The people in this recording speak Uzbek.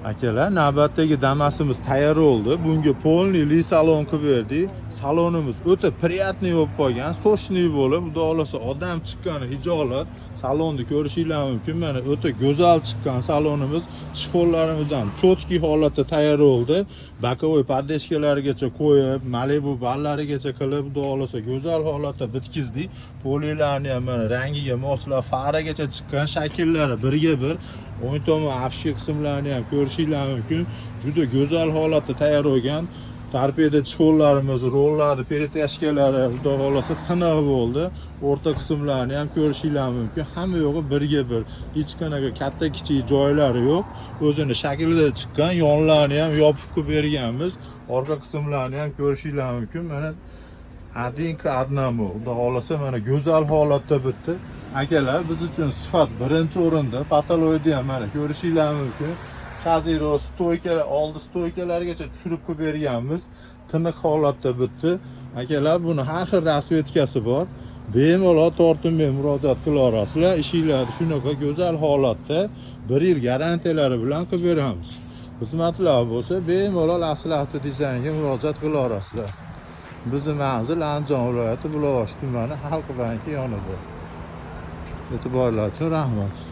Akalar, navbatdagi Damasimiz tayyor bo'ldi. Bunga полный li salon qilib berdik. Salonimiz o'ta приятный bo'lib qolgan, сочный bo'lib, xudo xohlasa, odam chiqqani hijolat. Salonni ko'rishinglar mumkin. Mana, o'ta go'zal chiqqan salonimiz. Чехол larimiz ham чёткий holatda tayyor bo'ldi. Боковой поддержка larigacha qo'yib, Malibu ballarigacha qilib, xudo xohlasa, go'zal holatda bitkizdik. Polilarni ham mana rangiga moslab, faragacha chiqqan, shakllari birga bir. O'ng tomon обшивка qismlarini ham ko'rishinglar mumkin. Juda go'zal holatda tayyor bo'lgan. Torpeda чехол larimiz, rollarni перетяжка lari, xudo xohlasa, tiniq bo'ldi. O'rta qismlarini ham ko'rishinglar mumkin. Hamma yo'g'i birga bir. Hech qanaqa katta kichik joylari yo'q. O'zini shaklida chiqqan, yonlarini ham yopib qo'yib berganmiz. Orqa qismlarini ham ko'rishinglar mumkin. Mana, один к одному. Xudo xohlasa, mana go'zal holatda bitdi. Akalar, biz uchun sifat birinchi o'rinda. Потолок ni ham mana ko'rishinglar mumkin. Козырёк, стойка, oldi стойка largacha tushirib qo'yib berganmiz. Tiniq holatda bitdi. Akalar, buni har xil расцветка si bor. Bemalol tortinmay murojaat qila olasizlar. Ishinglarni shunaqa go'zal holatda 1 yil garantiyalari bilan qilib beramiz. Xizmatlar bo'lsa, bemalol Asl Avto Dizaynga murojaat qila olasizlar. Bizni manzil Andijon viloyati, Buloqboshi tumani, Xalq banki yonida. E'tiborlar uchun rahmat.